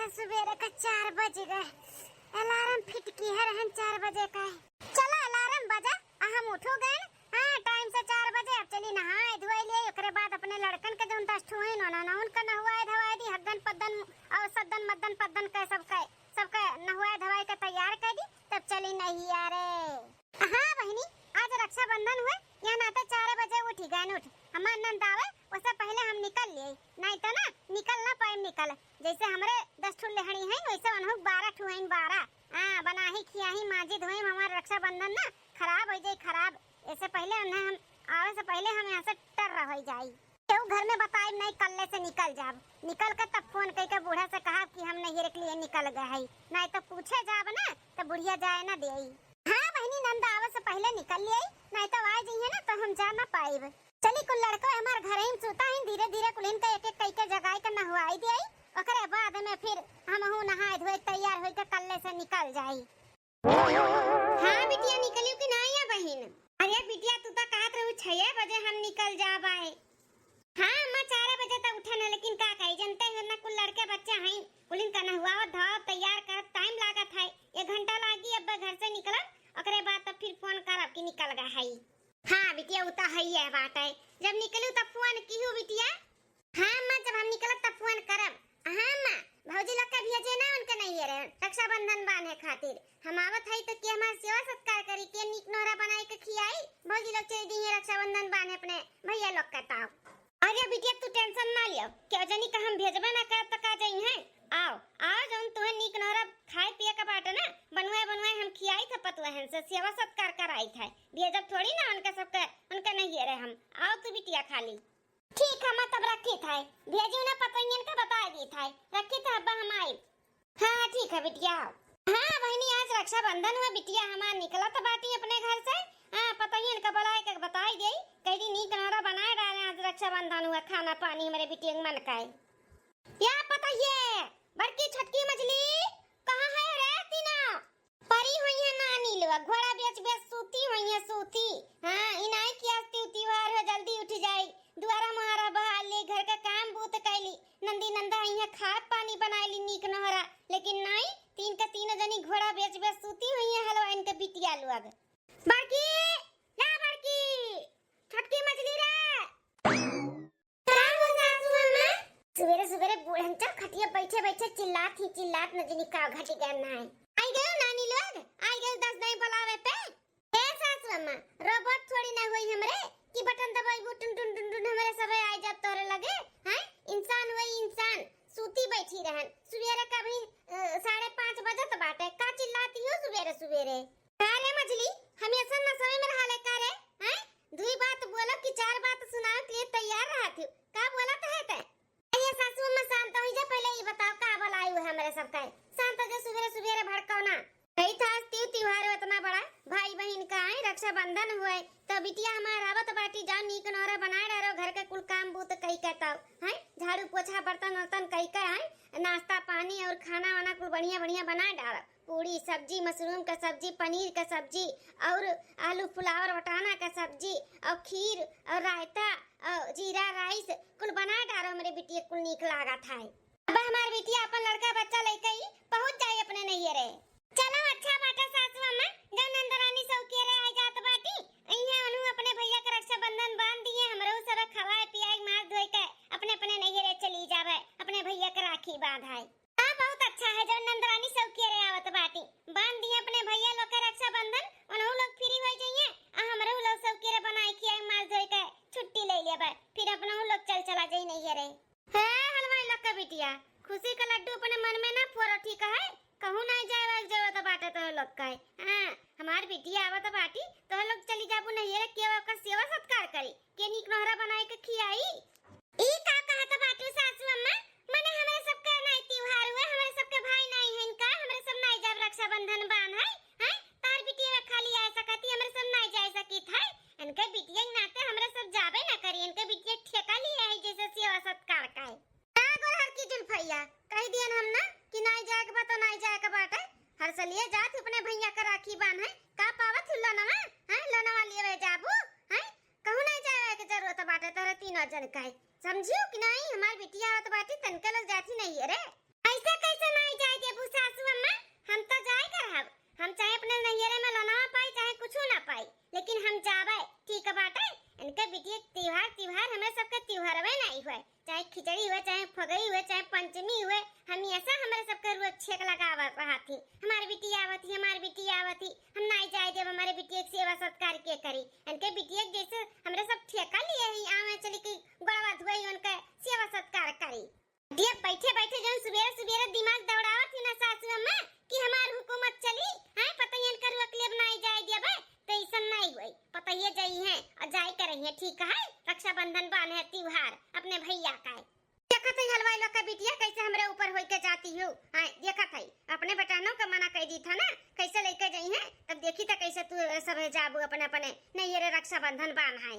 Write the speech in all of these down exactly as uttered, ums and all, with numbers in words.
सुबेरे का चार बज गए, अलार्म फिट किहे रहन चार बजे का। चला अलार्म बजा, आ हम उठो गए। हाँ, टाइम से चार बजे। अब चली नहाए धोए लिए, ओकरे बाद अपने लड़कन के जौन दस ठो हैं, उन्हन, उनका नहवाए धवाए दी, हग्गन पद्दन और सद्दन मद्दन पद्दन के सबके, सबके नहवाए धवाए के तैयार कर दी, तब चली नैहरे। हाँ बहिनी, आज रक्षाबंधन हुए, यह नाते चार बजे उठी गए उठ। हमार नंद आवे, उससे पहले हम निकल लिए, नहीं तो ना निकल ना पाए निकल। जैसे हमरे दस ठो लेहड़ी हैं, वैसे उन्हों बारह ठो हैं, बारह। हाँ, बनाही खियाही माजी धोई, हमार रक्षाबंधन ना खराब हो जाए खराब। ऐसे पहले उन्हें हम आवे से पहले हम यहाँ से टर्र हो जाई। केहू घर में बताइब नहीं, कल्ले से निकल जाब। निकल के तब फोन कइके बूढ़ा से कहब कि हम नैहरे के लिए निकल गए हई, नहीं तो पूछे जाब ना तो बुढ़िया जाए ना देई। हाँ बहिनी, नंद आवे से पहले निकल लिए, नहीं तो आ जइहे ना तो हम जा ना पाइब। चली कुल लड़को हमार घर ही में सूता ही, धीरे धीरे कुलिन के एक एक कइके जगाई के नहवाई देई, ओकरे बाद में फिर हमहू नहाए धोए तैयार होई के कल्ले से निकल जाई। हाँ बिटिया, निकलियो कि ना या बहिन? अरे बिटिया, तू तो कहत रहू छह बजे हम निकल जाब आए। हाँ अम्मा, चार बजे तक उठे न, लेकिन का कही, जनते हो ना, कुल लड़के बच्चे हैं, कुलिन का नहवावत धोवत तैयार करत टाइम लागत है, एक घंटा लागी अब घर से निकलब, ओकरे बाद तब फिर फोन करब कि निकल गए है। हाँ बिटिया, उ तो है ये बात है, जब निकलू तब फोन किहू बिटिया। हाँ अम्मा, जब हम निकलब तब फोन करब। हाँ अम्मा, भौजी लोग के भेजे ना उनके नैहरे रक्षाबंधन बांधे खातिर। हम आवत हई तो के हमार सेवा सत्कार करी, के नीक नोहरा बनाई के खियाई। भौजी लोग चली दी है रक्षाबंधन बांधे अपने भैया लोग के ताव। अरे बिटिया, तू टेंशन ना लियो, के जनी का हम भेजबे ना करब तो का जइहे। आओ, आओ, जौन तुहे नीक नोहरा खाए पिए का बाटे ना, बनवाए बनवाए हम खियाई था पतुहन से, सेवा सत्कार कराई था। भेजब थोड़ी ना उनके सबके, उनके नैहरे हम। आओ तू बिटिया खाली। ठीक है, मैं तब रखी था, भेजी ना पतोहियन के बता दी था, रखी था, अब्बा हम आई। हाँ, हाँ, ठीक है बिटिया। हाँ बहिनी, आज रक्षाबंधन हुआ, बिटिया हमार निकलत बाटी अपने घर से। हाँ, पतोहियन के बुलाए के बताई देई, कह दी नीक नोहरा बनाए डाले, आज रक्षाबंधन हुआ, खाना पानी हमरे बिटिया के मन का है। या पतोहिए, बड़की छोटकी मझली, कहाँ है रे तीनों? परी हुई है नानी लोग, घोड़ा बेच बेच सूती हुई है सूती। हाँ, इनाई की आज तिउ तिउहार हो, जल्दी उठ जाई, दुआरा मुहारा बहार ली, घर का काम बूत कैली, नंदी नंदा आई है, खाद पानी बनाई ली नीक नोहरा, लेकिन नाई, तीन का तीनों जनी घोड़ा बेच बेच सूती हुई है, हलवाइन के बिटिया लोग। बड़की, या बड़की, छोटकी मझली रे। का हो सासू अम्मा? सुबेरे सुबेरे बूढ़न चल खटिया बैठे बैठे चिल्लात ही चिल्लात न जनी का घटी गए ना है। आई गयो नानी लोग, आई गयो दस दाई बुलावे पे। ए सासू अम्मा, रोबोट थोड़ी ना हुई हमरे कि बटन दबाई वो टुन टुन टुन टुन हमरे सबे आई जात तोरे लगे। हैं? इंसान हुई इंसान, सूती बैठी रहन। सुबेरे कभी, अ, साढ़े पाँच बजत बाटे, का चिल्लाती हो सुबेरे सुबेरे? का रे मझली, हमेशा नसवे में रहा ले का रे? हैं? दुई बात बोलो कि चार बात सुनावे के लिए तैयार रहत हो। का बोलत है ते? अरे सासू अम्मा, शांत हो जा, पहले ये बताओ का बोलाई हुए हमरे सब का? शांत हो जा, सुबेरे सुबेरे भड़काओ ना। कही था आज तीज त्योहार है इतना बड़ा, भाई बहिन का है, रक्षाबंधन हुए, तो बिटिया हमार आवत बाटी, जाओ नीक नोहरा बनाए डारो, घर के कुल काम बूत कई के ताओ, हैं? झाड़ू पोछा बर्तन वर्तन कई के, हैं? नाश्ता पानी और खाना वाना कुल बढ़िया बढ़िया बनाए डारो। पूड़ी, सब्जी, मशरूम का सब्जी, पनीर का सब्जी और आलू फुलावर वटाना का सब्जी और खीर और रायता और जीरा राइस कुल बनाए डारो, हमरे बिटिया कुल नीक लागत है। अब हमार बिटिया अपन लड़का बच्चा लेके ही पहुँच जाए अपने नैहरे। चलो अच्छा बाटे सासू अम्मा, जब नंदरानी सौकेरे आ जात बाटी, इहाँ उन्हू अपने भैया के रक्षाबंधन बांध दिए, हमरो सब खवाए पियाए मार धोए के अपने अपने नैहरे चली जावे, अपने भैया के राखी बांधाए। हाँ, बहुत अच्छा है, जब नंदरानी सौकेरे आवत बाटी, बांध दिए अपने भैया लोग के रक्षाबंधन, उन्हू लोग फ्री हो जाइए, आ हमरो लोग सौकेरे बनाए खियाए मार धोए के छुट्टी ले लेबे, फिर अपनहू लोग चल चला जाई नैहरे। हे हलवाई लोग के बिटिया, खुशी का लड्डू अपने मन में ना फोड़ो, ठीक है? कहूँ नहीं जाए वाली जरूरत बाटे तो लोग का है। हाँ, हमार बिटिया आवत बाटी, तो लोग चली जाबू नैहरे, के ओकर सेवा सत्कार करी, के नीक नोहरा बनाए के खियाई। ई का कहत बाटू सासू अम्मा? मने हमरे सबके नाई त्योहार हुए, हमरे सबके भाई नाई हैं का? हमरे सब नाई जाब रक्षाबंधन बांध है, हैं? तार बिटिया खाली आ सकती, हमरे सब नाई जा सकित है। इनके बिटिया के नाते हमरे सब जाबे ना करी, इनके बिटिया ठेका लिए है जैसे सेवा सत्कार का है। का गोरहर की जुल्फैया, कह दियन हम ना कि नाई जाए के बा तो नाई जाए के बाटे। हर सलिए जात अपने भैया के राखी बांधे, का पावत हु लोनवा, हैं? लोनवा लिए जाबू, हैं? कहूँ नाई जाए के जरूरत बाटे तोरे तीनों जन का है। समझियो कि नाई, हमार बिटिया आवत बाटी, तनके लोग जाती नहीं है रे। ऐसे कैसे ना छेक लगावत रहत ही, "हमार बिटिया आवत ही, हमार बिटिया आवत ही, हम नाई जाए देब, हमारे बिटिया के सेवा सत्कार के करी?" इनके बिटिया के जैसे हमरे सब ठेका लिए ही, आवे चली के गोड़वा धोई, उनके सेवा सत्कार करी। ये बैठे बैठे जौन सुबेरे सुबेरे दिमाग दौड़ावत ही ना सासू अम्मा कि हमार हुकूमत चली, हैं, पतोहियन के रुआ के लेब नाई जाए देबे, तो ऐसन नाई होई। पतोहिए जइहैं और जाए करइहैं, ठीक है? रक्षाबंधन बान्हे त्योहार अपने भैया का है। देखत है हलवाई लोग का बिटिया कैसे हमरे ऊपर होई के जाती हो, हैं, देखत है अपने बेटनों का मना कर दी था ना, कैसे लेके जइहैं, तब देखी था कैसे तू सब जाबू अपने अपने नैहरे रक्षाबंधन बान्हे।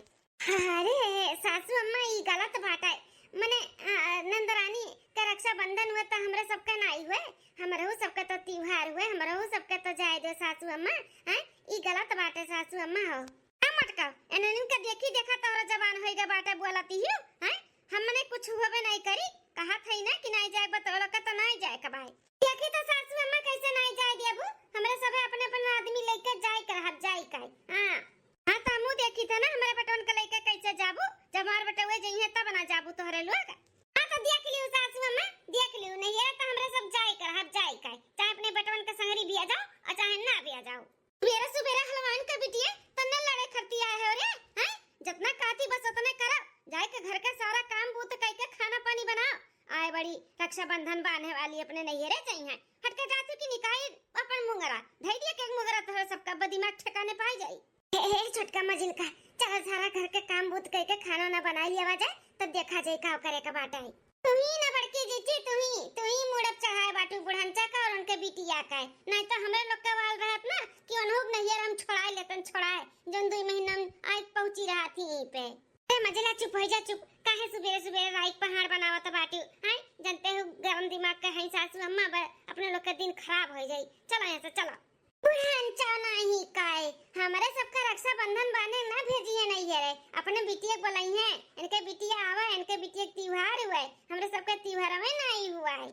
अरे सासू अम्मा, ई गलत बात है। मने, आ, नंदरानी के रक्षाबंधन हुए तो हमरे सबके नाई हुए, हमरहू सबके तो त्योहार हुए, हमरहू सबके तो जाए दो सासू अम्मा। हैं, ई गलत बात है सासू अम्मा हो। ना मटकाओ, एनन के देखी देखा तोहरा जबान होई गे बाटे बोलती हियो, हैं? हमने कुछ होबे नहीं करी, कहा थई ना कि नहीं जाए बतौला का तो नहीं जाए का भाई। देखी तो सासू अम्मा कैसे नहीं जाए देबू, हमरे सबे अपने अपने आदमी लेके जाए कर हब जाए का। हाँ। हाँ, त हमहू देखी था ना, हमरे बेटवन के लइके कैसे जाबू, जब हमार बेटवे जइहे तब ना जाबू तोहरे लोग। हाँ, त देख लियो सासू अम्मा, देख लियो, नहीं है त हमरे सब जाए कर, हब जाए का, चाहे अपने बेटवन के संगरी भी आ जाओ और चाहे ना भी आ जाओ। सुबेरे सुबेरे हलवान के बिटिया तन्ने लड़े खरती आए हो रे, हैं? जितना कहती बस उतने करो, जाए के घर के सारा काम बूत कइके खाना पानी बनाओ। आए बड़ी रक्षाबंधन बांधे वाली अपने नैहरे चाहिए, हटके जाती कि निकाई अपन मुंगरा, धई दिया के मुंगरा तोहरे सबका दिमाग ठिकाने पाई जाई। हे, हे, छोटका मझिलका, चल सारा घर के काम बूत कइके खाना ना बनाई लियावा जाए, तब देखा जाए का करे के बाटे। तुही ना बड़की जीजी, तुही, तुही मुड़प चढ़ाए बाटू बुढ़नचा का और उनके बिटिया का। नहीं तो हमरे लोग के वाल रहत ना कि उन्हों के नैहर हम छोड़ाए लेतन, छोड़ाए, जौन दुई महीना में आई पहुंची रहत ही यहीं पे। ए मझिला, चुप हो जा, चुप। काहे सुबेरे सुबेरे राई के पहाड़ बनावत बाटू, हैं? जनते हो गरम दिमाग के हैं सासू अम्मा, ब-, अपने लोग के दिन खराब हो जाई। चलो यहाँ से, चलो। बुढ़नचा नाही काए, हमरे सबका रक्षाबंधन बांधे ना भेजिए नैहरे, अपने बिटिया के बोलाइए, इनके बिटिया आवा, इनके बिटिया के त्योहार हुए, हमरे सबका त्योहार में नहीं हुआ है।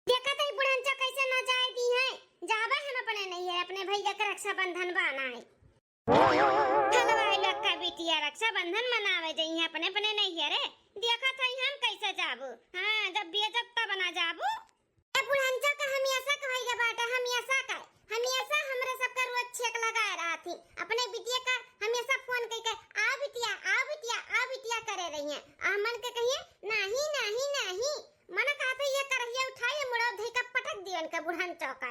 देखा तो बुढ़नचा कैसे ना जाए दी है, जाबे हम अपने नैहरे, अपने भैया के रक्षाबंधन बांधाए। हलवाई लोग का बिटिया रक्षाबंधन मनावे जइहे अपने अपने नैहरे, देखा था हम कैसे जाबू, हाँ, जब बेजब तब ना जाबू। ए बुढ़नचा का हमेशा कहइगा बाटे, हमेशा का, हमेशा हमरे सबका रोज छेक लगाए रहत ही। अपने बिटिया का हमेशा फोन कइके, "आ बिटिया, आ बिटिया, आ बिटिया" करे रहिए। आ मन के कहिए, "नाही, नाही, नाही।" मन कहत है ये करहिया उठाई, मुड़ो धई का पटक दियो इनका बुढ़नचा का।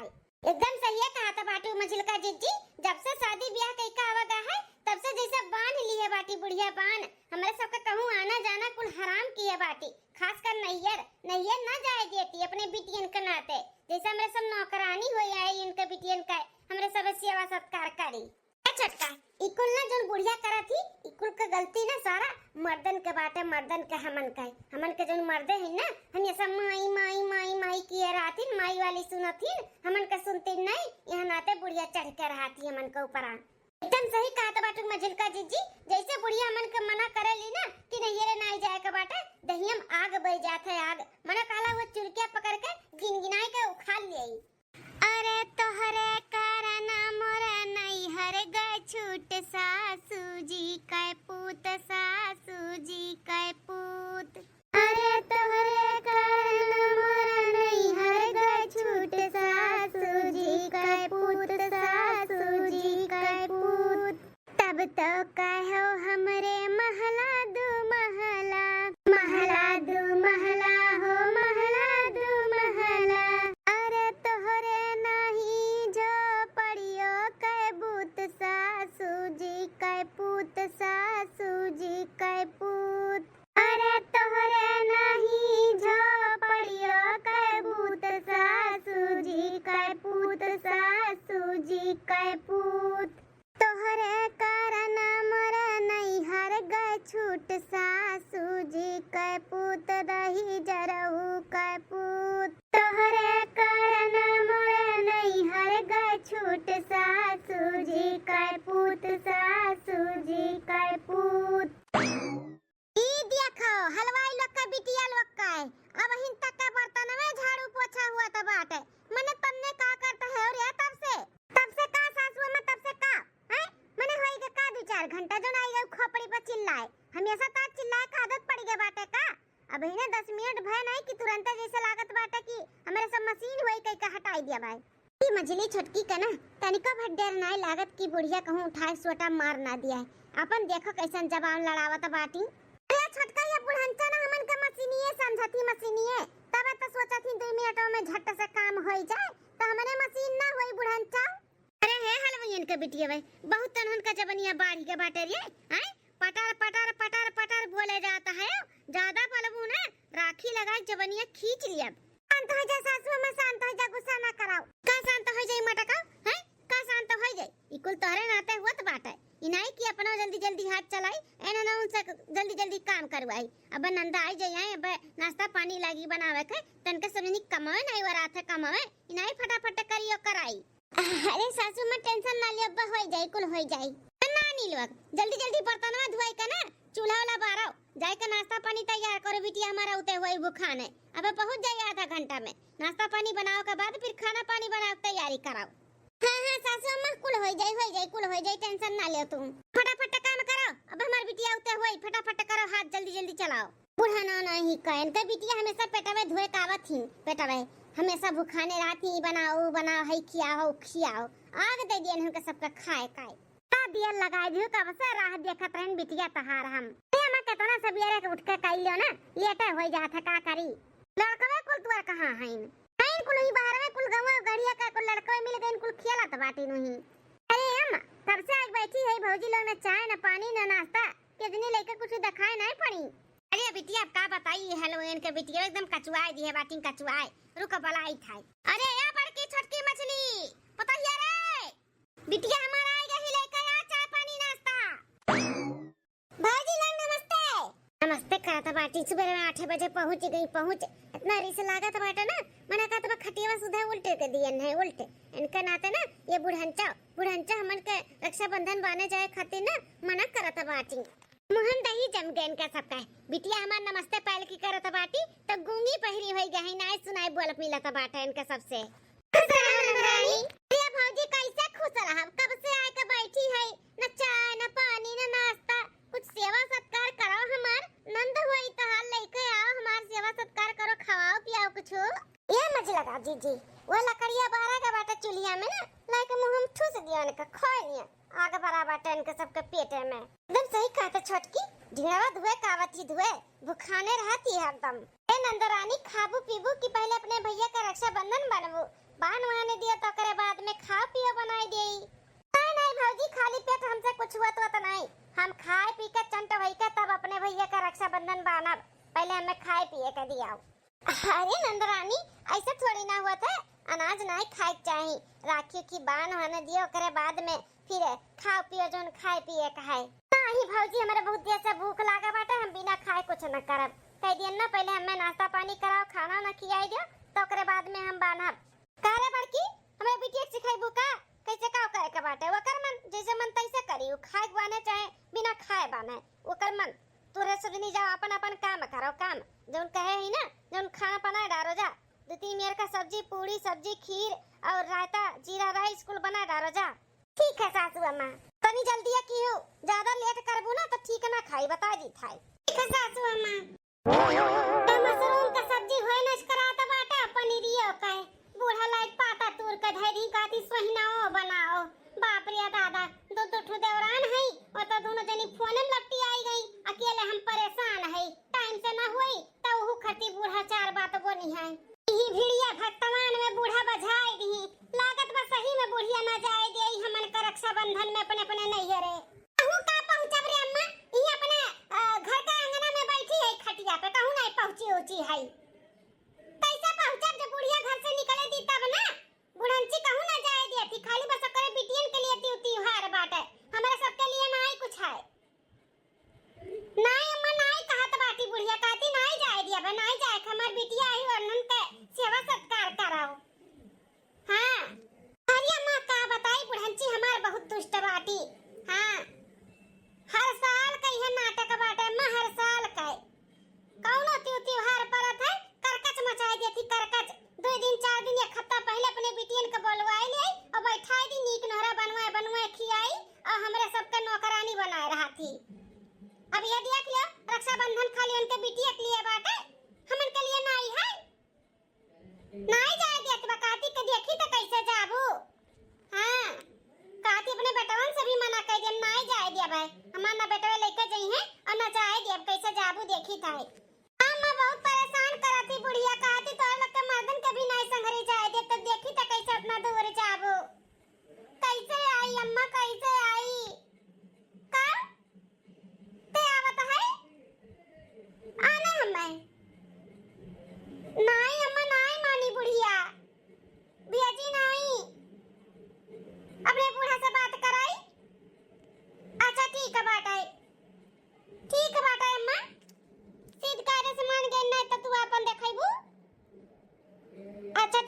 एकदम सही है कहत बाटू मझिलका जीजी, जब से शादी ब्याह कइके आवा गा है, तब से जैसे बांध लिए बाटी बुढ़िया बान, हमरे सबका कहूँ आना जाना कुल हराम किए बाटी। खासकर नैहर, नैहर ना जाए देती अपने बिटियन के नाते। जैसे हमरे सब नौकरानी हो आए इनके बिटियन का, हमरे सब सेवा सत्कार करी। ए छोटका, ई कुल ना जौन बुढ़िया करत ही, ई कुल के गलती ना सारा मर्दन के बाटे, मर्दन के हमन के। हमन के जौन मर्दे ही ना, हम ये सब माई, माई, माई, माई किए रहत ही, माई वाली सुनत ही, हमन के सुनती नहीं, यहाँ नाते बुढ़िया चढ़ के रहत ही हमन के ऊपर आ। एकदम सही कहत बाटू मझिलका जीजी, जैसे बुढ़िया हमन के मना करे ली ना कि नैहरे नाई जाए के बाटे, दहिया में आग बह जात है आग। मना कहला वो चुरकिया पकड़ के गिनगिनाई के उखाड़ ले। अरे तोहरे कारण मोर नैहर गए छूट, सासू जी के पूत, सासू जी के पूत। अरे तोहरे कारण मोर नैहर गए छूट, सासू जी के पूत, सासू जी के पूत। तब तो कहो हमरे महला दू महला, महला दू महला हो, महला दू महला। अरे तोहरे नाही झोपड़ियो के बूत, सासू जी के पूत, सासू जी के पूत। अरे तोहरे नाही झोपड़ियो के बूत, सासू जी के पूत, सासू जी के पूत। तोहरे कारण मोर नैहर गए छूट, सासू जी के पूत, दहिजरहू के पूत। तोहरे कारण मोर नैहर गए छूट, सासू जी के पूत, सासू जी के पूत। ई देखो, हलवाई लोग का बिटिया लोग का है। अबहिन तक के बर्तन में झाड़ू पोछा हुआ तो बाटे। मने तन्ने का करता है और ये तब से? तब से का सासू अम्मा, तब से का? हैं? मने होई के का दू चार घंटा जो ना आई गई खोपड़ी पर चिल्लाए? हमेशा तो चिल्लाए का आदत पड़ गए बाटे का? अबहिने दस मिनट भय नहीं कि तुरंते जैसे लागत बाटे कि हमरे सब मशीन हुई। कई का हटाई दिया भाई। ई मझली छोटकी का ना तनिको भर डर नाई लागत कि बुढ़िया कहूँ उठाए सोटा मार ना दिया है। अपन देखो कैसन जबान लड़ावत बाटी। अरे छोटका, ये बुढ़ंचा ना हमन का मशीनिये समझत ही, मशीनिये। तब तो सोचत ही दुई मिनटों में झट से काम होई जाए, तो हमने मशीन ना होई बुढ़ंचा। अरे हे हलवाइयन के बिटिया भाई, बहुत तनहन का जबनिया बाढ़ी के बाटे रे, हैं? पटर पटर पटर पटर बोले जाता है, ज्यादा बोलबू ना, राखी लगाई जबनिया खींच लिया। शांत हो जा सासू अम्मा, शांत हो जा, गुस्सा ना कराओ। का शांत हो जाई मटका, हैं? का शांत हो जाई? ई कुल तोहरे नाते हुअत बाटे। ई नाई कि अपना जल्दी जल्दी हाथ चलाई, एने ना उनसे जल्दी जल्दी काम करवाई। अब नंदा आई जाई, अब नाश्ता पानी लागी बनावे के, तनके समझनी कमावे नाई वरात है, कमावे। ई नाई फटाफट करियो कराई। अरे सासू माँ, टेंशन ना लियो, अब होई जाई, कुल होई जाई। ना नी लोग, जल्दी जल्दी बर्तनवा धुआई के ना, चूल्हा वाला बारो, जाए के नाश्ता पानी तैयार करो, बिटिया हमारा उते हुई भुखान है। अब पहुँच जाई आधा घंटा में, नाश्ता पानी बनाओ के बाद फिर खाना पानी बनाओ के तैयारी कराओ। हाँ हाँ सासू अम्मा, कुल होई जाई, होई जाई, कुल होई जाई, टेंशन ना लियो तुम। फटाफट काम करो, अब हमार बिटिया उते हुई, फटाफट करो, हाथ जल्दी जल्दी चलाओ। बुढ़ा ना नहीं कहे, इनका बिटिया हमेशा पेटवे धोए का आवत ही, पेटवे हमेशा भुखाने रहत ही, बनाओ, बनाओ, है खियाओ, खियाओ। आग दे दियन हमके सबका खाए खाए। का दिया लगाई दियो, कब से राह देखत रहन बिटिया तहार हम। ए अम्मा, केतना सबेरे के उठ के कई लियो ना, लेटे होई जात है, का करी? लड़कवे कुल तुअर कहाँ हईन? हईन कुल ही बाहर में, कुल गंवा गड़िया का कुल लड़कवे मिल गईन, कुल खेलत बाटी नुही। अरे अम्मा, कब से आग बैठी है भौजी लोग ने, चाय न पानी न नाश्ता, कितनी लेके कुछ दिखाए नहीं पड़ी। अरे बिटिया, अब का बताई, ये हेलोइन के बिटिया एकदम कचुआए दिहे बाटिन, कचुआए। रुक, बलाई थाई। अरे ए बड़की छोटकी मछली, पतोहिया रे, बिटिया हमार आई गही, लेके आ चाय पानी नाश्ता। भौजी लोग नमस्ते। नमस्ते करत बाटी, सुबह में आठ बजे पहुँच गई, पहुँच। इतना रिस लागत बाटे ना, मना कहत बा खटियावा सुधा उल्टे के दियन है, उल्टे। इनके नाते ना ये बुढ़ंचा, बुढ़ंचा हमन के रक्षाबंधन बाने जाए खातिर ना मना करत बाटी। मुहन दही जम गए इनका सबका। बिटिया हमार नमस्ते पायल की करत बाटी, त गूंगी पहिरी होई गई, नाई सुनाई बोल मिलत बाटे इनका सबसे। खुश रहो नंदरानी। अरे भौजी, कैसे खुश रहब? कब से आए के बैठी है, न चाय, न पानी, न नाश्ता, कुछ सेवा सत्कार करो हमार। नंद हुई तहार, लेके आओ हमार, सेवा सत्कार करो, खवाओ पियाओ कुछ। ये मझला जीजी, वो लकड़िया बारा के बाटे चूल्हिया में ना, लाके मुंह में ठूस दिया, उनका खोए लिया। आग बरा बाटे इनके सबके पेटे में। एकदम सही कहत छोटकी, ढिंगवा धुए कावत ही धुए, भुखाने रहती हरदम। ए नंदरानी, खाबू पीबू कि पहले अपने भैया का रक्षाबंधन बनबू? बान वाने दियो तो ओकरे बाद में खाओ पियो बनाई देई। नहीं, नहीं भौजी, खाली पेट हमसे कुछ हुआ तो नहीं। हम खाए पी के चंट होई के तब अपने भैया का रक्षाबंधन बानब। पहले हमें खाए पिए के दियाओ। अरे नंदरानी, ऐसे थोड़ी ना हुआ था, अनाज नाई खाए के चाही, राखी की बान होने दियो, ओकरे बाद में फिर खाओ पियो जौन खाए पिए का है। नहीं भौजी, हमारे बहुत देर से भूख लागा बाटे, हम बिना खाए कुछ न करब। कह दियन ना, पहले हमें नाश्ता पानी कराओ, खाना ना खियाई दियो, तो ओकरे बाद में हम बान्हब। का रे बड़की, हमारे बिटिया के सिखाइबू का, कैसे का करे के बाटे, ओकर मन जैसे मन तैसे करी, उ खाए के बाने चाहे बिना खाए बाने, ओकर मन। तोरे सबनी जाओ, अपन अपन काम करो, काम। जौन कहे ही ना, जौन खाना बनाए डारो जा, दो तीन मेर का सब्जी, पूड़ी सब्जी, खीर और रायता, जीरा राइस कुल बनाए डारो जा। ठीक है सासू अम्मा। तनी जल्दी की हो, ज्यादा लेट करबू ना तो ठीक ना खाई, बता दी थाई। ठीक है सासू अम्मा। तो मशरूम का सब्जी होए नच करात बाटा, पनीरियो का है। बूढ़ा लाइट पाता तूर के धै दी, कहती सोहिनाओ बनाओ। बाप रे दादा, दो दो ठो देवरान है, और तो दोनों जनी फोन में लपटी आई गई, अकेले हम परेशान है, टाइम से ना होई, तो ओहू खती बूढ़ा चार बात बोली है। यही भिड़िया भक्तवान में बूढ़ा बजाई दी, लागत बा सही में बुढ़िया ना जाए दे हमन का रक्षाबंधन में अपने अपने नैहरे। अहू का पहुँचब रे अम्मा, ई अपने, अ, घर का अंगना में बैठी है खटिया पे, कहूँ नहीं पहुँची उची है। कैसे पहुँचब जब बुढ़िया घर से निकले दी तब ना? बुढ़ंची कहूँ ना जाए देती, खाली बस ओकरे बिटियन के लिए ती-, त्योहार बाटे, हमारे सबके लिए ना ही कुछ है। नाई अम्मा, नाई कहत बाटी बुढ़िया, कहती नाई जाए दिया बे, नाई जाए के हमार बिटिया आई, ओनन के सेवा सत्कार कराओ। हाँ। अरे अम्मा, का बताई, बुढ़ंची हमार बहुत दुष्ट बाटी। हाँ, हर साल का इहे नाटक बाटे अम्मा, हर साल का। कौनो त्यू त्योहार परत है, करकच मचाए देती, करकच। दो दिन, चार दिन, एक हफ्ता पहले अपने बिटियन के बोलवाए ले आई और बैठाए दी, नीक नोहरा बनवाए, बनवाए खियाई और हमरे सबके नौकरानी बनाए रहती। अब ये देख लो, रक्षाबंधन खाली उनके बिटिया के लिए बाटे, हमन के लिए नाई है। नाई जाए देत बा का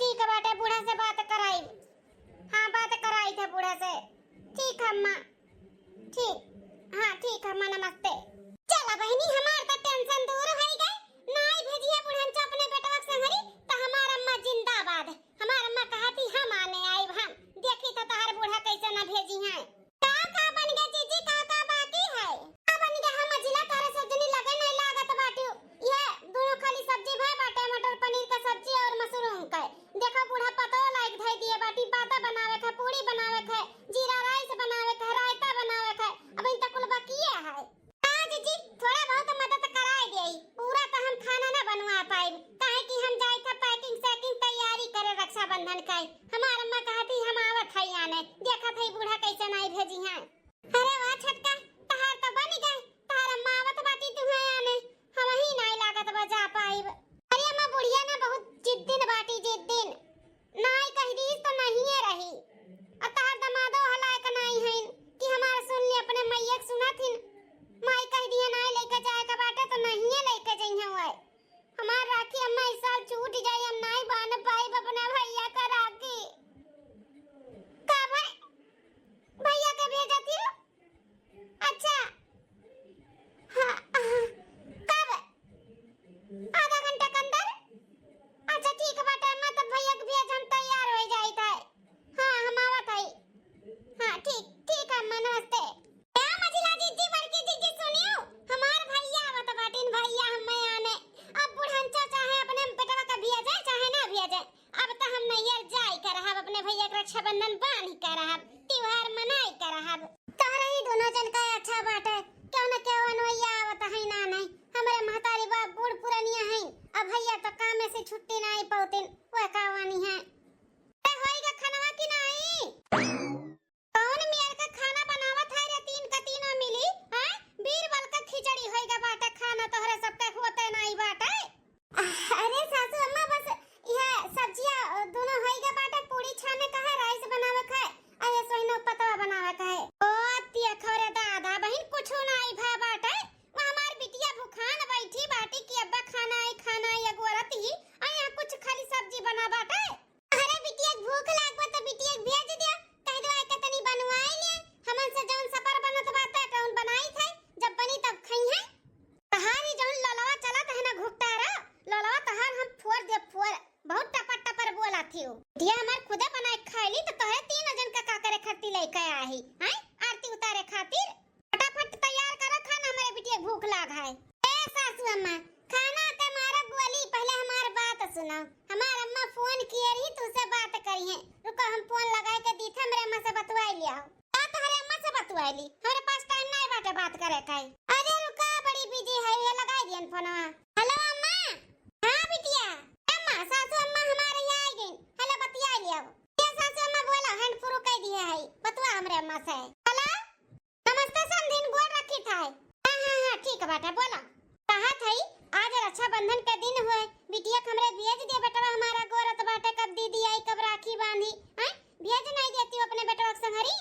ठीक बाटे, बूढ़ा से बात कराई। हाँ, बात कराई थे बूढ़ा से। ठीक है अम्मा, ठीक। हाँ, ठीक है अम्मा, नमस्ते। चला बहिनी, हमार त tension दूर होई गए। नाई भेजिहे बुढ़नचा अपने बेटवा के संगरी, त हमार अम्मा जिंदाबाद। हमार अम्मा कहती हम आने आइब हम। देखी त तहार बूढ़ा कैसे ना भेजी हैं। का का बन गए जीजी, का का बाकी है? का बन गए हम मझिला, तोहरे सजनी लगे नहीं लागत बाटी। ये दोनों खाली सब्जी भय बाटे, मटर पनीर का सब्जी और मशरूम का। देखो बूढ़ा पतोह लाइक धई दिए बाटी, बाता बनावे के, पूड़ी बनावे के, जीरा rice बनावे के, रायता बनावे के, अब इन तक कुल बाकिए है। हाँ जीजी, थोड़ा बहुत मदद कराए देई, पूरा तो हम खाना ना बनवा पाइब, काहे कि हम जाई था packing सैकिंग तैयारी करे रक्षाबंधन का। हमार अम्मा कहती हम आवत हई आने, देखत हई बूढ़ा कैसे नाई भेजी हैं। अरे वाह छोटका, तहार तो बनी गए, तहार अम्मा आवत बाटी तुहे आने, हम ही नाई लागत बा जा पाइब। अरे अम्मा, बुढ़िया ना बहुत जिद्दिन बाटी, जिद्दिन। नाई कह दीस तो नहिए रही। और तहार दमादो हलायक नाई हईन कि हमार सुन ले, अपने मैया के सुनत हिन। माई कह दिए नाई लेके जाए के बाटे तो नहिए लेके जइहें वह। हमार राखी अम्मा इस साल छूट जाई, हम नाई बांध पाइब अपने भैया का राखी। का भाई, भैया के भेजत ही? अच्छा, हाँ, हाँ। कब? आधा घंटा के अंदर? अच्छा ठीक बाटे अम्मा, तब भैया के भेज, हम तैयार हो जाइत है। हाँ, हम आवत हई। हाँ ठीक, ठीक है अम्मा, नमस्ते। ए मझिला जीजी, बड़की जीजी सुनियो, हमार भैया आवत बाटिन, भैया हमें आने। अब बुढ़न चाचा है, अपने बेटवा का भेजे चाहे ना भेजे, अब त हम नैहर जाई के रहब, अपने भैया के रक्षाबंधन बांधी के रहब, त्योहार मनाई के रहब। तोहरे ही दोनों जन का अच्छा बाटे, क्यों न क्यों अनवैया आवत है ना नहीं। हमरे महतारी बाप बूढ़ पुरनिया हैं, अब भैया तो काम में से छुट्टी ना आई पौतिन, वह का वानी है। ते होई गा खानवा की नाई? कौन मेर का खाना बनावत है रे, तीन का तीनों मिली, हैं? बीरबल का खिचड़ी होई गा बाटे खाना, तोहरे सबके होते नाई बाटे। अरे सासू अम्मा, बस यह सब्जिया, अ, दोनों होई गा बाटे, पूड़ी छाने का है, rice बनावे का है, अरे सोहिनो पतवा बनावे का है। ओ तिया खरे दादा बहिन, कुछ ना आई भा बाटे, वो हमार बिटिया भुखान बैठी बाटी कि अब्बा खाना आई, खाना आई, अगोरत ही, आ यहाँ कुछ खाली सब्जी बना बाटे। अरे बिटिया के भूख लाग बा त बिटिया के भेज दिया, कह दो आके तनी बनवाई ले, हमन से जौन सपर बनत बाटे तौन बनाई थे, जब बनी तब खइहें। तहारी जौन ललवा चलत है ना घुट्टारा, ललवा तहार हम फोड़ दे फोड़, बहुत टपर टपर बोला थी हो। दिया हमार खुदे बनाए खाई ली तो तोहरे तीन जन का का करे खातिर लेके आई, हैं? आरती उतारे खातिर। फटाफट तैयार करो खाना, हमारे बिटिया भूख लाग है। ए सासू अम्मा, खाना के मारा गोली, पहले हमार बात सुनो। हमार अम्मा फोन किए रही, तुझसे बात करिए। रुको, हम फोन लगाए के दी थे, हमरे अम्मा से बतवाई लिया। का तोहरे अम्मा से बतवाइली? हमरे पास टाइम नाई बाटे बात करे का। अरे रुका, बड़ी बिजी है, ये लगाई दियन फोनवा। हेलो अम्मा। हाँ बिटिया। अम्मा, सासू अम्मा हमारे यहाँ आई गई। हेलो, बतिया लिया। ये सासू अम्मा बोला, हैंड फ्री कह दिया है, बतवा हमरे अम्मा से। हेलो, नमस्ते समधिन, गोड़ रखी था। हाँ हाँ हाँ, ठीक बाटे, बोला। कहा था आज रक्षाबंधन के दिन हुए, बिटिया के हमरे भेज दिया, बेटवा हमारा गोरत बाटे, कब दीदी आई, कब राखी बांधी, हैं? भेज नहीं देती हो अपने बेटवा के संगरी?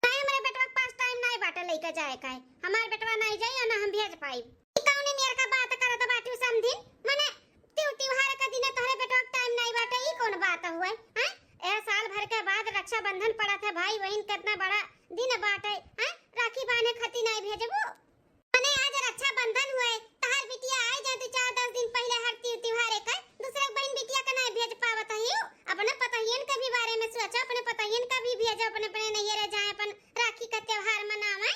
नहीं, हमरे बेटवा के पास टाइम नहीं बाटे लेके जाए का है। हमार बेटवा नहीं जाई और ना हम भेज पाई। ई कौने मेर का बात करत बाटू समधिन? मने त्यों-, त्योहार का दिन तोहरे बेटवा के टाइम नहीं बाटे, ई कौन बात हुए? हैं? ए साल भर के बाद रक्षाबंधन पड़त है, भाई बहिन कितना बड़ा दिन बाटे, हैं? राखी बांधे खातिर नहीं भेजबू? मने आज रक्षाबंधन हुए, तहार बिटिया आई जाए दो चार दस दिन पहले हर त्यों-, त्योहारे का, दूसरे बहिन बिटिया का नहीं भेज पावत हियो। अपने पतहियन के भी बारे में सोचो, अपने पतहियन का भी भेजो, अपने, अपने नैहरे जाए, अपन राखी का त्योहार मनावे।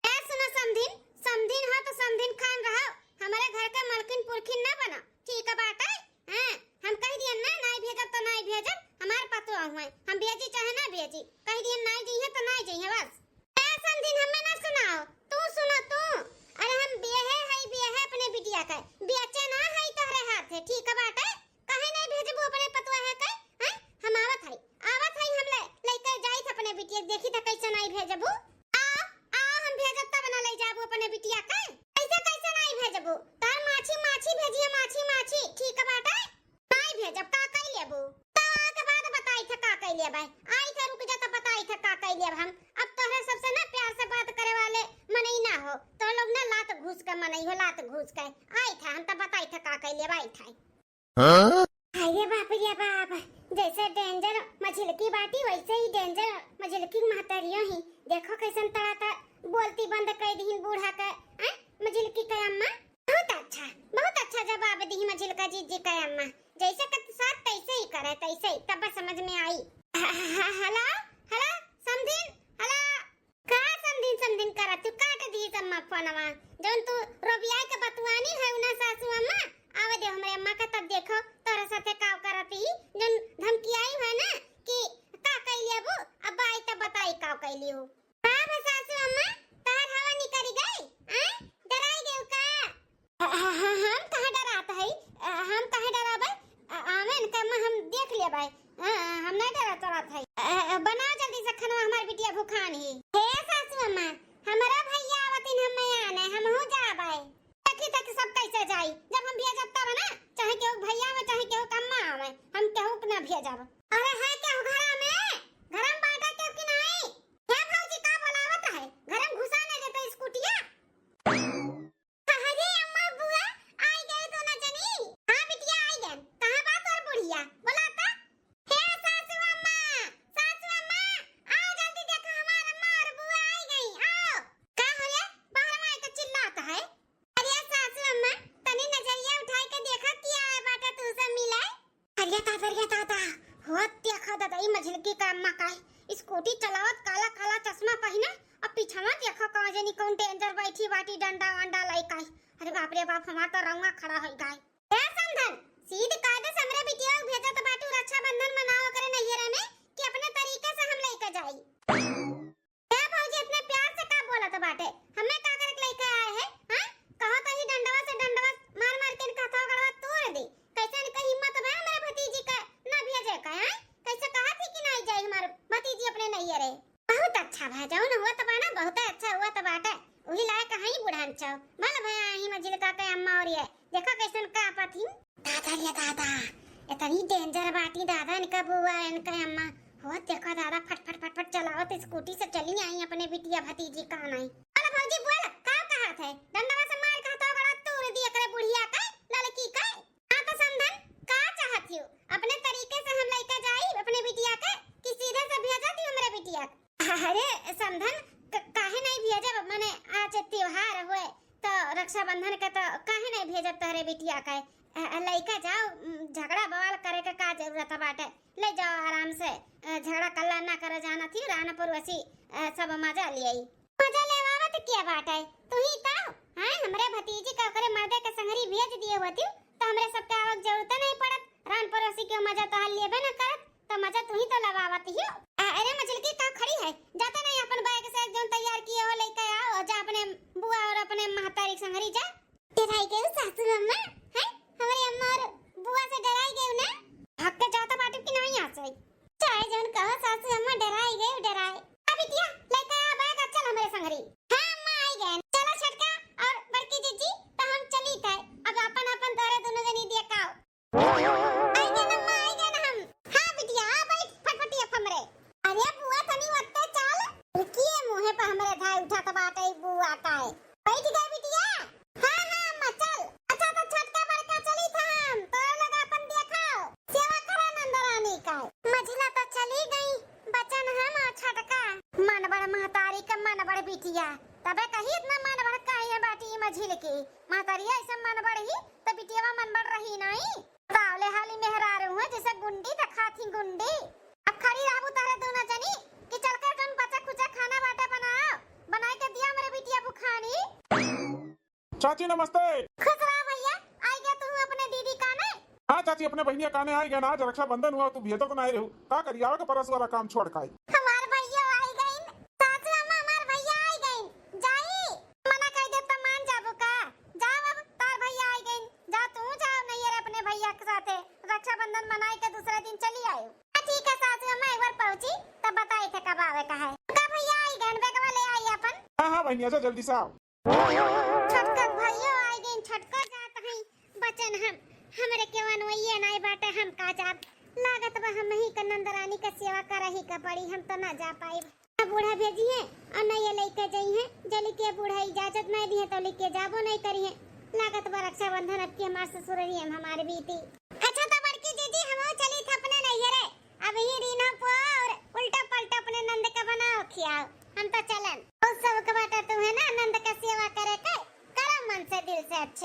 ए सुनो समधिन, समधिन हो तो समधिन खान रहो, हमारे घर के मलकिन पुरखिन ना बनो, ठीक बाटे? हाँ, हम कह दियन ना, नाई भेजब तो नाई भेजब, हमार पतोह हुए, हम भेजी चाहे ना भेजी, कह दियन नाई जइहे तो नाई जइहे बस। ए समधिन, हमें ना सुनाओ, तू सुनो तू। अरे हम बियहे हई, बियहे अपने बिटिया के, बेचे ना हई तोहरे हाथे, ठीक बाटे? काहे नहीं भेजबू अपने पतोह के? हैं? हम आवत हई, आवत हई, हम ले, लेके जाइत अपने बिटिया, देखी त कैसे नहीं भेजबू। आओ, आओ, हम भेजब तब ना ले जाबू अपने बिटिया के। कैसे, कैसे नहीं भेजबू? तार माछी, माछी भेजिए, माछी, माछी, ठीक बाटे? नहीं भेजब, का कई लेबू? तो आके बाद बताई थे का कई लेबै। आई थे, रुक जा, तो बताई थे का कई लेब हम। अब तोहरे सबसे ना प्यार से बात करे वाले मनई ना हो, तो लोग ना लात घूस के मनई हो, लात घूस के। आई थे, हम तो बताई थे का कई लेब, आई थे। हाँ? अरे बाप रे बाप, जैसे डेंजर मझिलकी बाटी वैसे ही डेंजर मझिलकी महतरियो ही। देखो कैसन तड़ा तड़ बोलती बंद कर दीहिन बूढ़ा के। आय, मझिलकी के अम्मा। बहुत अच्छा, बहुत अच्छा जवाब दी मझिलका जीजी के अम्मा। जैसे कत साथ तैसे ही करे, तैसे ही तब समझ में आई। ह-, ह-, ह-, हेलो, हेलो, समधिन, हेलो। का समधिन, समधिन करत तू? काट दी अम्मा फोनवा। जौन तू रोबिया के बतुआनी है ना सासू अम्मा, आवे दे हमरे अम्मा का, तब देखो तोरा साथे का करत ही। जौन धमकी आई है ना कि का कैली अबू, अब आई तब बताई का कैली हो। का भा सासू अम्मा, तोहर हवा निकरी गई? आय, डराई गयो का? अ, ह-, ह-, हम कहाँ डरात हई? अ, हम काहे डराबै? अ, आवे न का अम्मा, हम देख लेबै। अ, अ, हम नहीं डरात, डरात हई। अ, अ, बनाओ जल्दी से खनवा, हमार बिटिया भुखान ही। हे सासू अम्मा, हमारा भैया आवतिन, हम आने, हमहू जाबै। देखी तक सब कैसे जाई, जब हम भेजब तब ना, चाहे केहू भैया में, चाहे केहू कम्मा आवे, हम केहू के ना भेजब। अरे है केहू घरा में? घरा में बाटा केहू की नहीं? हे भौजी, का बोलावत है? घरे में घुसा नहीं देते स्कूटिया। अरे अम्मा बुआ, आई गए दोनों जनी। हाँ बिटिया, आई गए। कहाँ बा तोर बुढ़िया? बोला तो। हे सासू अम्मा, सासू अम्मा, आओ जल्दी, देखो हमार अम्मा और बुआ आई गई, आओ। का होले? बाहर में आके चिल्लात है। अरे सासू अम्मा, तनी नजरिया उठाई के देखा, के आए बाटे तू से मिले। अरे दादा, अरे दादा, हो देखा दादा, ई मझिलकी का अम्मा का है। स्कूटी चलावत, काला काला चश्मा पहिने, और पीछवा देखा कहाँ जनी कौन डेंजर बैठी बाटी डंडा वंडा लइका है। अरे बाप रे बाप, हमार तो रउआ खड़ा होइ गए। ए समधन, सीध कायदे से हमरे बिटिया के भेजत बाटू रक्षाबंधन मनाओ करे नैहरे में कि अपने तरीके से हम लइके जाई। ए भौजी, इतने प्यार से का बोलत बाटे? हमें का करे के लइके आए है, हाँ? कहो तो ही डंडवा से डंडवा मार मार के इनका हथवा गड़वा तोड़ दे। कैसे इनका हिम्मत बा हमरे भतीजी का ना भेजे का, हाँ? कैसे कहा थी कि ना जाई हमार भतीजी अपने नैहरे? बहुत अच्छा भा, जौन हुआ त बा ना, बहुत अच्छा हुआ त बाटे। वही लायक हई बुढ़ान चौ। भल भया ही मझिलका के अम्मा और ये। देखो कैसन का पथी। दादा रे दादा, इतनी डेंजर बाटी दादा, इनका बुआ, इनका अम्मा। हो देखो दादा, फट फट फट फट चलावत स्कूटी से चली आई अपने बिटिया भतीजी का नहीं। अरे भौजी बोल, का कहत है? डंडवा से मार कहत हो बड़ा तूर दी एकरे बुढ़िया का, लड़की का। हाँ तो समधन, का चाहत हो? अपने तरीके से हम लइका जाई अपने बिटिया के कि सीधे से भेजा दी हमरे बिटिया के? अरे समधन, क-, काहे नहीं भेजब? मने आज त्योहार होए तो रक्षाबंधन के तो काहे नहीं भेजब तोहरे बिटिया के? अ, अ, लइका जाओ, उम, झगड़ा बवाल करे के का जरूरत बाटे? ले जाओ आराम से, अ, झगड़ा कल्ला ना करे जाना थी, रान पड़ोसी, अ, सब मजा ले आई। मजा लेवावत के बाटे? तू ही तो, हाँ, हमरे भतीजी का ओकरे मर्दे के संगरी भेज दिए होती तो हमरे सबके आवक जरूरत नहीं पड़त। रान पड़ोसी के मजा तो हाल लेबे न करत, तो मजा तू ही तो लवावत हियो। अ-, अरे मझिलकी का खड़ी है, जाते नहीं अपन बैग से जौन तैयार किए हो लेके आओ, जा अपने बुआ और अपने महतारी के संगरी जा। डराई गई सासू अम्मा, हैं? हमरे अम्मा और बुआ से डराई गई ना? भाग के जाता बाटू कि नहीं आ सही? चाहे जौन कहो सासू अम्मा, डराई गई, डराए। अब बिटिया, लेके आ बैग, चल हमरे संगरी। हाँ अम्मा, आई गए। चलो छोटका और बड़की जीजी, तो हम चली थे। अब अपन अपन तोरे दोनों जनी दिया काओ। आई गए अम्मा, आई गए हम। हाँ बिटिया, आ बैठ फटफटी अब हमरे। अरे बुआ, तनी वत्ते चल। रुकिए, मुँहे पर हमरे धाय उठत बाटे बुआ का है। बैठ गए बिटिया? हाँ, हाँ, अम्मा, चल। अच्छा, तो छोटका बड़का चली था हम, तोरे लोग अपन देखाओ, सेवा करा नंद रानी का। मझिला तो चली गई, बचन हम और छोटका। मन बड़ महतारी का मन बड़ बिटिया, तबे कही इतना मन बड़ काहे बाटी मझिल की। महतारिया ऐसे मन बड़ ही, तो बिटियावा मन बड़ रही नहीं। तावले हाली मेहरारू हुए जैसे गुंडी दिखात ही गुंडी। अब खड़ी रहबू तहरे दोनों जनी कि चल के जौन बचा खुचा खाना बाटे बनाओ, बनाई के दिया हमरे बिटिया बुखानी। चाची नमस्ते। खुश रहा भैया, आई गया तू अपने दीदी काने? हाँ चाची, अपने बहनिया काने आई गया ना, आज रक्षाबंधन हुआ, तू भेजो तो ना आई रहू, का करी, आवे के परस वाला काम छोड़ काई। हमार भैया आई गइन, सासू अम्मा, हमार भैया आई गइन, जाई, मना कर दे तो मान जाबू का? जाओ अब, तार भैया आई गइन, जा तू जाओ नैहर अपने भैया के साथे, रक्षाबंधन मनाई के दूसरे दिन चली आयो। हाँ, ठीक है सासू अम्मा, एक बार पहुँची तब बताई थे कब आवे का है। का भैया आई गइन, बैगवा ले आई अपन। हाँ, हाँ बहनिया, जा जल्दी से आओ। छोटका भैया आई गइन, छोटका जात हई, बचन हम, हमरे के वनवैये नाई बाटे, हम का जाब। लागत बा हम ही के नंदरानी के सेवा करही के पड़ी, हम तो ना जा पाइब। अब बूढ़ा भेजी है और नहीं ये लेके जाई है, जली के बूढ़ा इजाजत नहीं दी है तो लेके जाबो नहीं करी है। लागत बा रक्षाबंधन अब की हमार ससुररी हम हमारे बीती। अच्छा तो बड़की जीजी,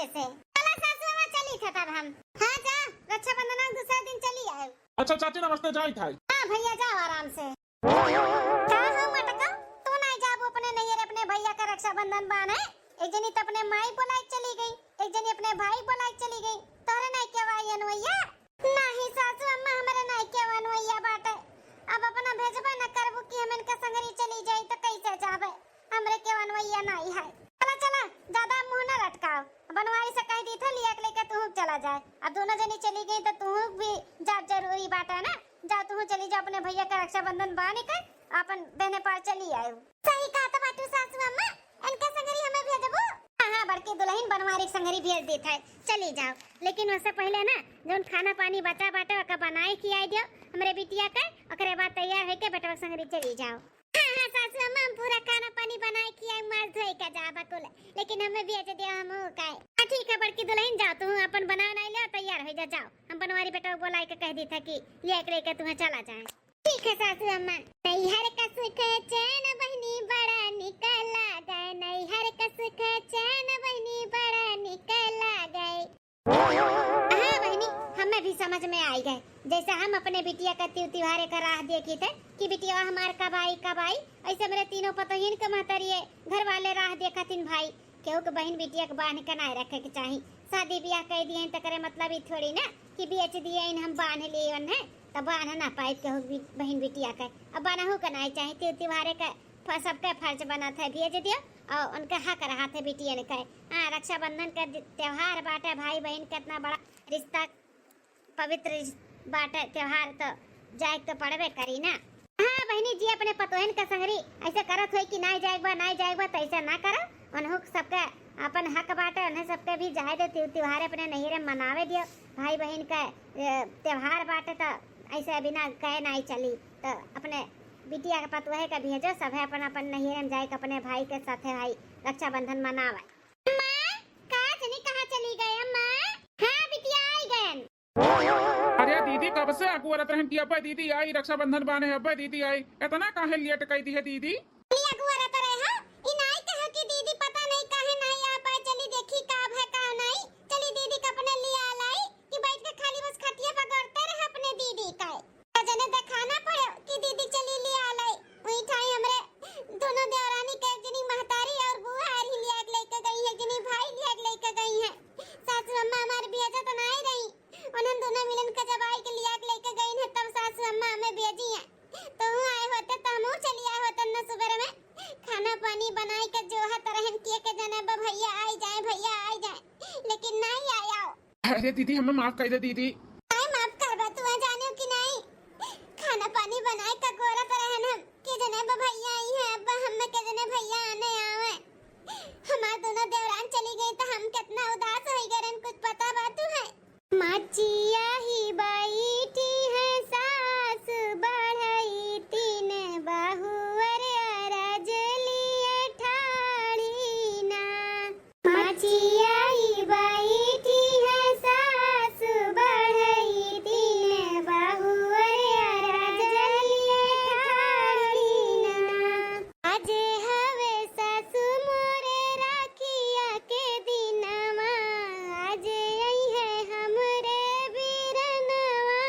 से। चला सासू अम्मा, चली थे तब हम। हाँ जा, रक्षाबंधन के दूसरा दिन चली आए। अच्छा चाची नमस्ते, जाई था। हाँ भैया जाओ आराम से। का हो मटका, तू नाहीं जाबू अपने नैहर अपने भैया का रक्षाबंधन बान्हे? एक जनी त अपने माई बोलाइ चली गई, एक जनी अपने भाई बोलाइ चली गई, तोहरे नाहीं केहू आई अनवैया? नाहीं सासू अम्मा, हमरे नाहीं केहू अनवैया बाटे। अब अपना भेजबे न करबू कि हम इनका संगरी चली जाई त कैसे जाबे? हमरे केहू अनवैया नाहीं है। चला चला, ज्यादा मुँह न लटकाओ, बनवारी से कहि दी थे लिया के लेके तू चला जाए। अब दोनों जनी चली गई त तू भी जा जरूरी बाटे ना। जा तू चली जा अपने भैया का रक्षाबंधन बान्हि के अपन बहने पार चली आयु। सही कहत बाटू सासू अम्मा, इनका संगरी हमें भेजबू? हाँ हाँ बड़की दुलहिन, बनवारी के संगरी भेज देत है, चली जाओ। लेकिन उससे पहिले ना जौन खाना पानी बचा बाटे ओका बनाए खियाई दियो हमरे बिटिया के, ओकरे बाद तैयार होइके बेटवा के संगरी चली जाओ। हाँ हाँ सासू अम्मा, हम पूरा खाना पानी बनाए खियाई, मार धोए के जा बकुल, लेकिन हमें भेज दियो हमहू का। हाँ ठीक है बड़की दुलहिन, जाओ तू अपन बनाए नाई ले तैयार होइ जा, जाओ। हम बनवारी बेटवा के बोलाइ के कहि दी था कि लिया के लेके तुहें चला जाए। ठीक है सासू अम्मा। नैहर का सुख चैन बहिनी बड़ा निक लागे, नैहर का सुख चैन बहिनी बड़ा निक लागे। हाँ बहिनी, हमें भी समझ में आइ गए। जैसे हम अपने बिटिया का तिउ तिहारे का राह देखी थे कि बिटिया हमार कब आई, कब आई, ऐसे हमरे तीनों पतोहियन के महतरिये घर वाले राह देखत हिन भाई। केहू के बहिन बिटिया के बान्हि के नाय रखे के चाही। शादी बियाह कइ दिए तकरे मतलब ई थोड़ी ना कि बेच दिए इन हम बान्हि लिए है, त बान्ह ना पाए केहू बि-, बहिन बिटिया के। अब बान्हू के नाय चाही, ति-, तिवारे के फ-, सबके फर्ज बनत है, भेज दियो और उनके हक रहत है बिटियन के। हाँ, रक्षाबंधन के दि-, त्योहार बाटे, भाई बहिन के इतना बड़ा रिश्ता पवित्र बाटे त्योहार, त जाए के त पड़बे करी ना। हाँ बहिनी जी, अपने पतोहन के संगरी ऐसे करत होई कि नाई जाए के बा, नाई जाए के बा, त ऐसे ना करो। उन्हों सबके अपन हक बाटे, उन्हें सबके भी जाए दे, त्योहार अपने नैहरे मनावे दियो। भाई बहिन के, ए, त्योहार बाटे, त ऐसे बिना कहे नाई चली। त अपने बिटिया के पतोहे के भेजो, सभे अपन अपन नैहरे में जाए के अपने भाई के साथे भाई रक्षाबंधन मनावे। अम्मा, का जनी कहाँ चली गए अम्मा? हाँ बिटिया, आई गयन। अरे दीदी, कब से अगुअरत रहन कि अब्बे दीदी आई, रक्षाबंधन बान्हे अब्बे दीदी आई, इतना काहे लेट कइ दिहे दीदी? खाली अगुअरत रहे हो, ई नाई कहो कि दीदी पता नहीं काहे नाई आ पाए, चली देखी का भय का नाई, चली दीदी का अपने लिया लाई कि बैठ के खाली बस खटिया पकड़ते रहे अपने दीदी का। का जने देखाना पड़े कि दीदी चली लिया लाई, वही ठाई हमरे दोनों देवरानी के एक जनी महतारी और बुआ आ रही लिया के लेके गई है, एक जनी भाई लिया के लेके गई है। सासू अम्मा हमार भेजत नाई रही, उन्हन दोनों मिलन के जब आई के लिया के लेके गई है, तब सासू अम्मा हमें भेजी है। तो हूँ आए होते तो हमहू चली आए होते न सुबेर में। खाना पानी बनाई के जोहत रहन किए के जने बा भैया आई जाए, भैया आई जाए, लेकिन नाई आए आओ। अरे दीदी, हमें माफ कइ दे दीदी। नाई माफ करबा तू, आ जाने कि नाई? खाना पानी बनाए के अगोरत रहन हम कि जने बा भैया आई है, अब हमें के जने भैया आने आवे। हमार दोनों देवरान चली गई तो हम कितना उदास होइ गए रहन, कुछ पता बा तू है? मचिया ही बैठी है सास बढ़ई तीन बहुअर अरज लिए ठाड़ी ना। मचिया ही बैठी है सास बढ़ई तीन बहुअर अरज लिए ठाड़ी ना। आज हवे सासु मोरे राखिया के दिनवा, आज अइहे हमरे बीरनवा।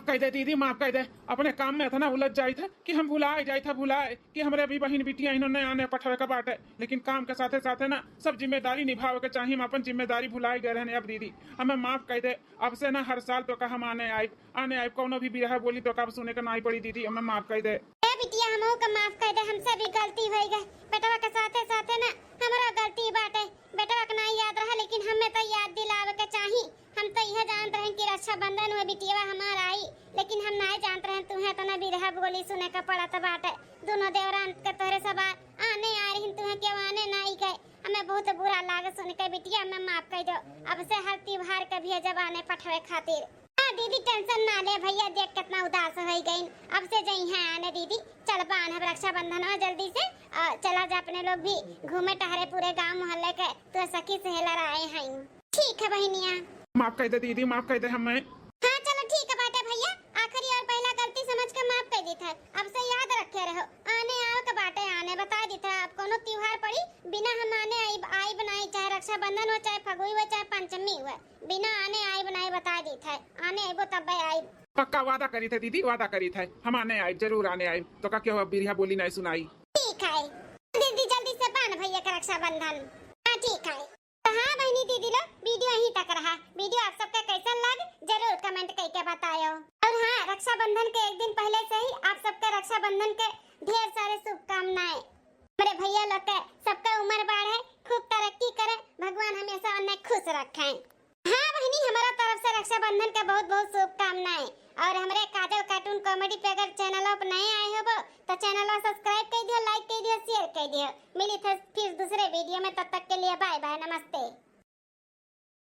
कह दे दीदी, माफ कह दे। अपने काम में इतना उलझ जाइत है कि हम भुलाए जाइत है, भुलाए कि हमरे भी बहिन बिटिया इन्होंने आने पठवे का बाटे। लेकिन काम के साथे साथे ना सब जिम्मेदारी निभावे के चाही। हम अपन जिम्मेदारी भुलाए गए रहने। अब दीदी, हमें माफ कह दे। अब से ना हर साल तोका हम आने आइब, आने आइब। कौनो भी बिरहा बोली तोका अब सुने के नाई पड़ी दीदी, हमें माफ कह दे। ए बिटिया, हमहू के माफ कह दे, हमसे भी गलती होइ गए। बेटवा के साथे साथे ना हमरो गलती बाटे। बेटवा के नाई याद रहा, लेकिन हमें तो याद दिलावे के चाही। हम तो यह जानत रहे कि रक्षाबंधन हुए बिटिया हमार आई, लेकिन हम नाई जानत रहे तुम्हें इतना बिरहा बोली सुने का पड़त बाटे। दोनों देवरान के तोहरे सवार आने आ रही, तुम्हें क्यों आने नाई गए। हमें बहुत बुरा लागे सुन के बिटिया, हमें माफ कर दो। अब से हर त्योहार के भी जब आने पठवे खातिर। हाँ दीदी, टेंशन ना ले, भैया देख कितना उदास हो गई। अब से जई है आने दीदी। चल बान, अब रक्षाबंधन हो जल्दी से, और चला जा अपने लोग भी घूमे टहरे पूरे गांव मोहल्ले के, तो सखी सहेलर आए हैं। ठीक है बहिनिया। माफ कर दे दीदी, माफ कर दे हमें। हाँ चलो ठीक है बाटे भैया, आखिरी और पहला गलती समझ के माफ कर दी था। अब से याद रखे रहो, आने आओ के बाटे आने बता दी था। अब कोनो त्योहार पड़ी, बिना हम आने आइब, आइब नाई, चाहे रक्षाबंधन हो, चाहे फगुई हो, चाहे पंचमी हो, बिना आने आइब नाई बता दी था। आने आइबो तब आइब। पक्का वादा करी थे दीदी, वादा करी थे, हम आने आइब, जरूर आने आइब। तो का क्यों अब बिरिया बोली नहीं सुनाई? ठीक है दीदी, जल्दी से बान भैया के रक्षाबंधन। हाँ ठीक है। तो हाँ बहनी दीदी लोग, वीडियो यहीं तक रहा। वीडियो आप सबके कैसन लग, जरूर कमेंट करके बतायो। और हाँ, रक्षाबंधन के एक दिन पहले से ही आप सबके रक्षाबंधन के ढेर सारे शुभकामनाएं। मेरे भैया लोग के सबका उम्र बढ़े, खूब तरक्की करे, भगवान हमेशा उन्हें खुश रखें। हाँ बहनी, हमारा तरफ से रक्षाबंधन के बहुत बहुत शुभकामनाएं। और हमरे काजल कार्टून कॉमेडी पे अगर चैनल पर नए आए हो तो चैनल सब्सक्राइब कर दियो, लाइक कर दियो, शेयर कर दियो। मिली थे फिर दूसरे वीडियो में, तब तक के लिए बाय बाय, नमस्ते।